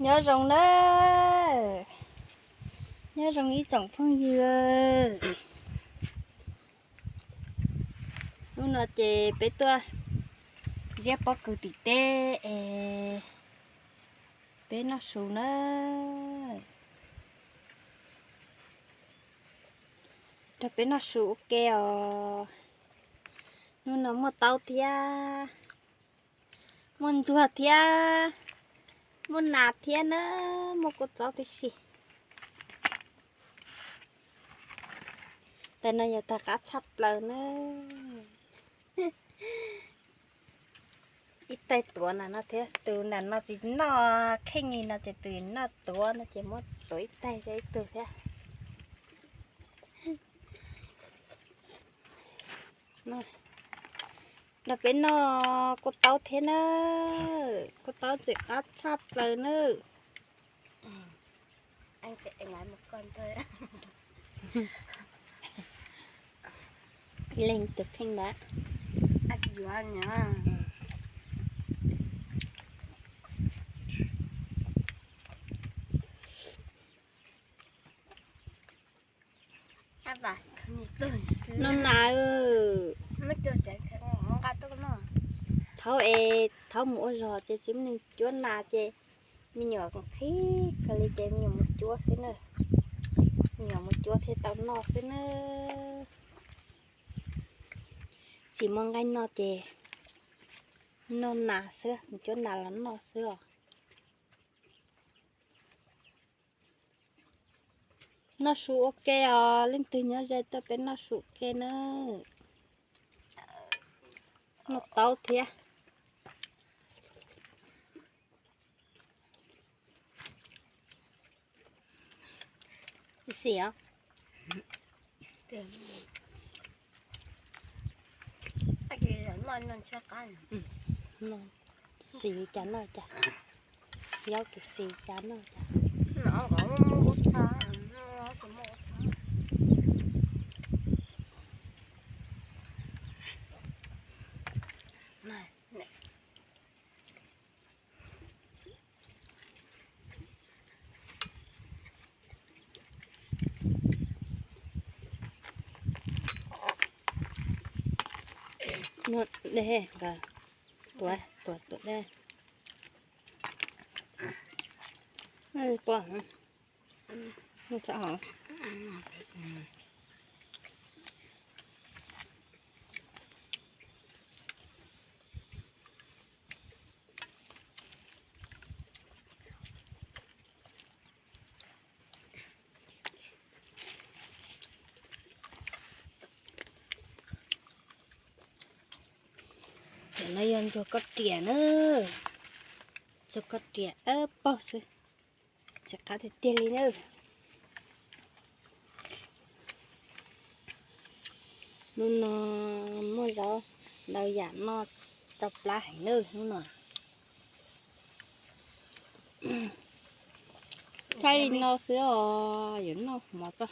Nyob zoo na, nyob zoo ib tsoom phooj ywg. Hnub no ces peb tuaj ziab pob kws tim teb es peb noj su na. Nrog peb noj su ua ke os. Hnub no muaj taub thiab, muaj ntsuag thiab, muaj nas thiab na, muaj kua txob tib si. Tais no yog tais qab tshaj plaws na. Ib tais tuav nram no thiab, tus nram no tsis noj kheej li no ces tus noj tuav no ces muab tuav ib tais rau ib tug thiab. Nrog peb noj kua taub thiab na, kua taub ntxim qab tshaj plaws na. Leej twg kheej ntawd. No nas, thaum es thaum mus ua zog ces tsis muaj neeg cuab nas ces me nyuam qhib kawg li ces me nyuam mus cuab xwb na. Me nyuam mus cuab thiaj tau noj xwb na. Tsis muaj nqaij noj ces noj nas xwb, mus cuab nas los noj xwb os. Noj su ua ke os, leej twg nyob ze tuaj peb noj su ua ke na. Noj taub thiab. Tsis xim os. Xim cas noj cas. Yaub tus xim cas noj cas. Tuav, tuav, tuav dej. Pom, Cov no yog ntsuag koj riam na, ntsuag koj riam dawb paug xwb, tsis qab tiag tiag li na. Hnub no muaj zaub ntau yam noj tau plab heev na hnub no. Thaij li no xwb os, yuav noj mov tso.